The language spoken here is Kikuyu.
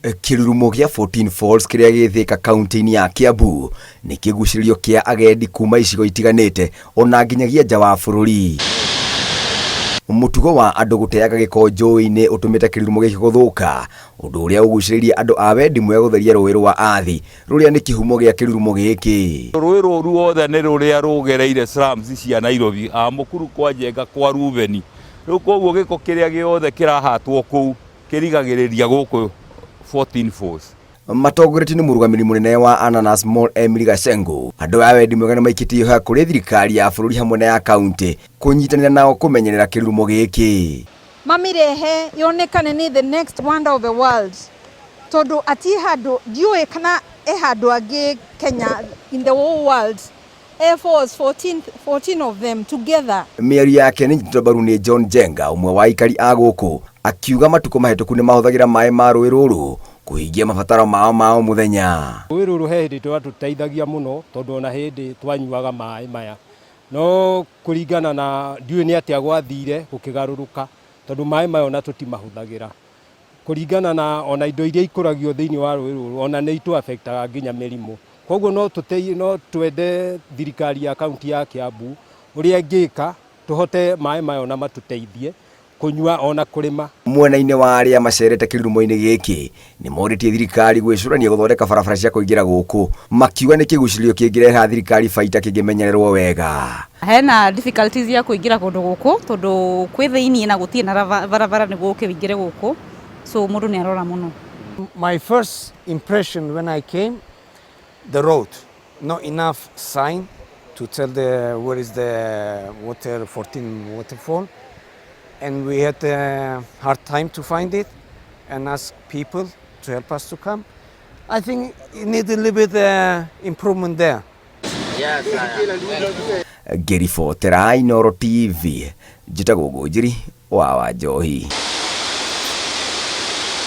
Kĩrurumo gĩa 14 Falls kĩrĩa gĩ Thika kaunti-inĩ ya Kiambu nĩ kĩgucĩrĩrio kĩa agendi kuma icigo itiganĩte ona nginyagia nja wa bũrũri. Mũtugo wa andũ gũteaga gĩko njũĩ-inĩ ũtũmĩte kĩrurumo gĩkĩ gũthũka, ũndũ ũrĩa ũgucĩrĩirie andũ a wendi mwega gũtheria rũĩ rwa Athi rũrĩa nĩ kĩhumo gĩa kĩrurumo gĩkĩ. Rũĩ rũrũ ruothe nĩ rũrĩa rũgereire slums cia Nairobi, Amukuru kwa Njenga kwa Rubeni. Rĩu koguo gĩko kĩrĩa gĩothe kĩrahatwo kũu kĩrigagĩrĩria gũkũ 14 Falls. Matongoretio nĩ mũrũgamĩrĩri mũnene wa Ananas Mall Emily Gacengu, andũ a wendi mwega nĩmaikĩtie ihoya kũrĩ thirikari ya bũrũri hamwe na ya kauntĩ kũnyitanĩra nao kũmenyerera kĩrurumo gĩkĩ. Mamirehe yonekane nĩ the next wonder of the world tondũ ati handũ ndiũĩ kana e handũ angĩ Kenya in the whole world Air Force 14, 14 of them together. Mĩario yake nĩ nyitĩtwo mbaru nĩ John Njenga, ũmwe wa aikari a gũkũ, akiuga matukũ mahĩtũku nĩ mahũthagĩra maĩ ma rũĩ rũrũ kũhingia mabataro mao ma o mũthenya. Rũĩ rũrũ he hĩndĩ rwatũteithagia mũno tondũ ona hĩndĩ twanyuaga maĩ maya, no kũringana na ndiũĩ nĩ atĩa gwathire gũkĩgarũrũka tondũ maĩ maya ona tũtimahũthagĩra. Kũringana na ona indo iria ikũragio thĩinĩ wa rũĩ rũrũ ona nĩ itũ affectaga nginya mĩrimũ. Koguo no tũte, no twende thirikari ya kaunti ya Kiambu ũrĩa ĩngĩka tũhote maĩ maya ona matũteithie kũnyua ona kũrĩma. Mwena-inĩ wa arĩa macerete kĩrurumo-inĩ gĩkĩ, nĩ morĩtie thirikari gwĩcũrania gũthondeka barabara cia kũingĩra gũkũ, makiuga nĩ kĩgucĩrĩrio kĩngĩrehera thirikari baita kĩngĩmenyererwo wega. Hena difficulties ya kũingĩra kũndũ gũkũ tondũ kwĩ thĩiniĩ na gũtirĩ na barabara nĩguo ũke ũingĩre gũkũ, so mũndũ nĩ arora mũno. My first impression when I came, the road, not enough sign to tell the where is the water 14 waterfall, and we had a hard time to find it and ask people to help us to come. I think it need a little bit improvement there. Ngĩribotera Inooro TV, njĩtagwo Ngũnjiri wa Wanjohi.